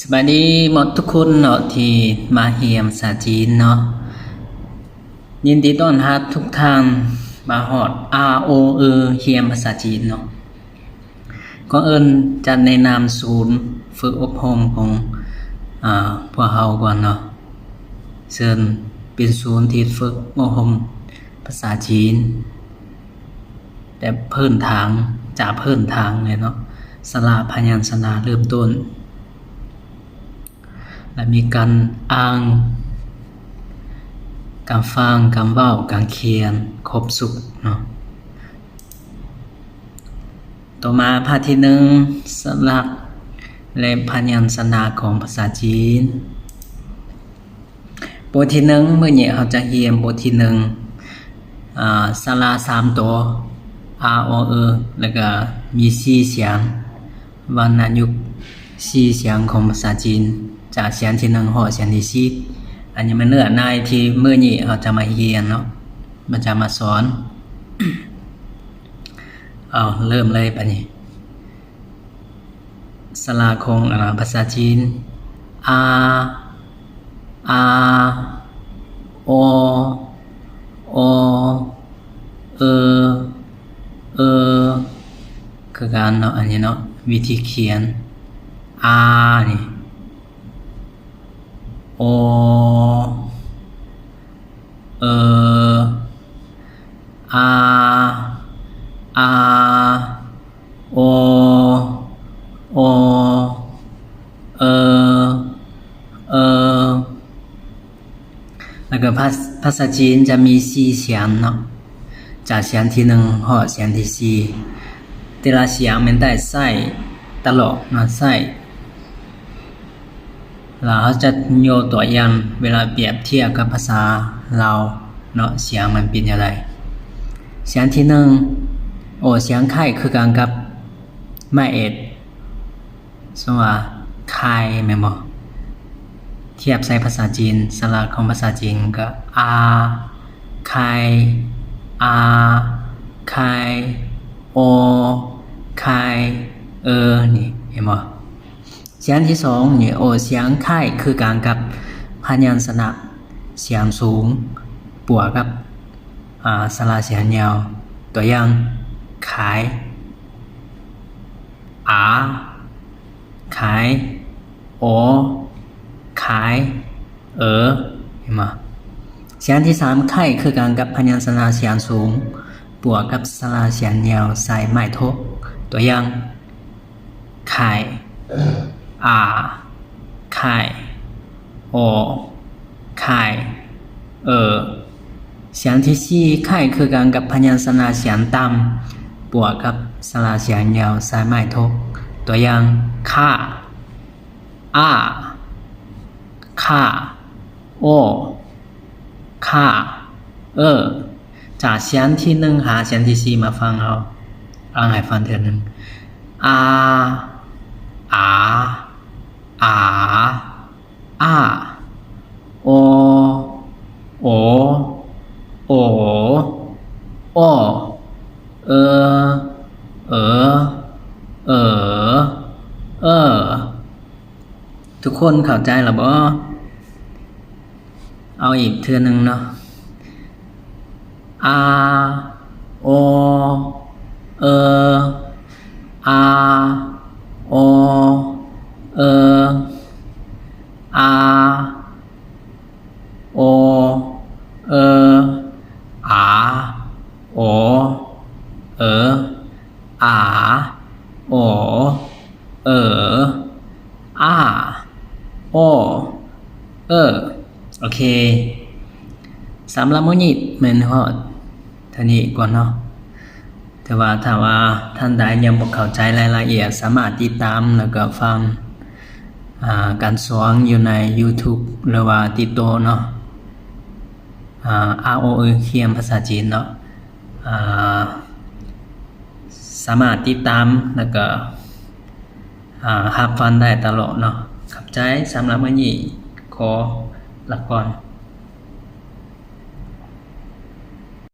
ສະບາຍດີໝົດທຸກຄົນເນາະ ທີ່ມາຮຽນພາສາຈີນເນາະ. ຍິນດີຕ້ອນຮັບທຸກທ່ານມາຮອດ ອາ ໂອ ເອີ ຮຽນພາສາຈີນເນາະ. ກ່ອນອື່ນຈະແນະນຳສູນຝຶກອົບຮົມຂອງ ອາ ພວກເຮົາກ່ອນເນາະ. ເຊິ່ງເປັນສູນທີ່ຝຶກອົບຮົມພາສາຈີນ ແບບພື້ນຖານ, ຈາກພື້ນຖານເລີຍເນາະ, ສະຫຼະ, ພະຍັນຊະນະເລີ່ມຕົ້ນ ແລະ ມີການອ່ານ, ການຟັງ, ການເວົ້າ, ການຂຽນ ຄົບຊຸດເນາະ. ຕໍ່ມາພາກທີໜຶ່ງ ສະຫຼະ ແລະ ພະຍັນຊະນະຂອງພາສາຈີນ. ບົດທີໜຶ່ງ ມື້ນີ້ເຮົາຈະຮຽນບົດທີໜຶ່ງ ອາ ສະຫຼະສາມໂຕ ອາ ໂອ ເອີ ແລ້ວກະມີສີ່ສຽງ ວັນນະຍຸກສີ່ສຽງຂອງພາສາຈີນ ຈາກສຽງທີໜຶ່ງຮອດສຽງທີສີ່. ອັນນີ້ແມ່ນເນື້ອໃນທີ່ມື້ນີ້ເຮົາຈະມາຮຽນເນາະ, ມາຈະມາສອນ. ເອົາ ເລີ່ມເລີຍບາດນີ້. ສະຫຼະຂອງ ອາ ພາສາຈີນ ອາ ອາ ໂອ ໂອ ເອີ ເອີ ຄືກັນເນາະ. ອັນນີ້ເນາະ ວິທີຂຽນ ອາ ນີ້ ໂອ ເອີ ອາ ອາ ໂອ ໂອ ເອີ ເອີ ແລ້ວກໍພາ ພາສາຈີນຈະມີສີ່ສຽງເນາະ, ຈາກສຽງທີໜຶ່ງຮອດສຽງທີສີ່ ແຕ່ລະສຽງແມ່ນໄດ້ໃຊ້ຕະຫຼອດເນາະ, ໃຊ້ ລະເຮົາຈະຍົກຕົວຢ່າງເວລາປຽບທຽບກັບພາສາລາວເນາະ, ສຽງມັນເປັນຈັ່ງໃດ. ສຽງທີໜຶ່ງ ໂອ ສຽງຄ້າຍຄືກັນກັບໄມ້ເອດ, ສົມມຸດວ່າ ຄາຍ ແມ່ນບໍ່? ທຽບໃສ່ພາສາຈີນ, ສະຫຼະຂອງພາສາຈີນກໍ ອາ ຄາຍ ອາ ຄາຍ ໂອ ຄາຍ ເອີ ນີ້ ເຫັນບໍ່? ສຽງທີສອງນີ້ ໂອ ສຽງຄ້າຍຄືກັນກັບພະຍັນຊະນະສຽງສູງ ບວກກັບ ອາ ສະຫຼະສຽງຍາວ. ຕົວຢ່າງ ຂາຍ ອາ ຂາຍ ໂອ ຂາຍ ເອີ ເຫັນບໍ່? ສຽງທີສາມຄ້າຍຄືກັນກັບພະຍັນຊະນະສຽງສູງ ບວກກັບສະຫຼະສຽງຍາວໃສ່ໄມ້ທົກ. ຕົວຢ່າງ ຂາຍ ອາ ຂາຍ ໂອ ຂາຍ ເອີ. ສຽງທີສີ່ຄ້າຍຄືກັນກັບພະຍັນຊະນະສຽງຕ່ຳ ບວກກັບສະຫຼະສຽງຍາວໃສ່ໄມ້ທົກ. ຕົວຢ່າງ ຂ້າ ອາ ຂ້າ ໂອ ຂ້າ ເອີ. ຈາກສຽງທີໜຶ່ງຫາສຽງທີສີ່ ມາຟັງ ເຮົາອ່ານໃຫ້ຟັງເທື່ອໜຶ່ງ ອາ ອາ ອາ ອາ ໂອ ໂອ ໂອ ໂອ ເອີ ເອີ ເອີ ເອີ. ທຸກຄົນເຂົ້າໃຈແລ້ວບໍ່? ເອົາອີກເທື່ອໜຶ່ງເນາະ ອາ ໂອ ເອີ ອາ ໂອ ເອີ ອາ ໂອ ເອີ ອາ ໂອ ເອີ ອາ ໂອ ເອີ ອາ ໂອ ເອີ. ໂອເຄ ສຳລັບມື້ນີ້ແມ່ນຮອດເທົ່ານີ້ກ່ອນເນາະ. ແຕ່ວ່າຖ້າວ່າທ່ານໃດຍັງບໍ່ເຂົ້າໃຈລາຍລະອຽດ ສາມາດຕິດຕາມ ແລ້ວກໍຟັງ ອາ ການສອນຢູ່ໃນ YouTube ຫຼືວ່າ TikTok ເນາະ, ອາ ອາໂອເອີ ຮຽນພາສາຈີນເນາະ. ອາ ສາມາດຕິດຕາມ ແລ້ວກໍ ອາ ຮັບຟັງໄດ້ຕະຫຼອດເນາະ. ຂອບໃຈ. ສຳລັບມື້ນີ້ຂໍລາກ່ອນ.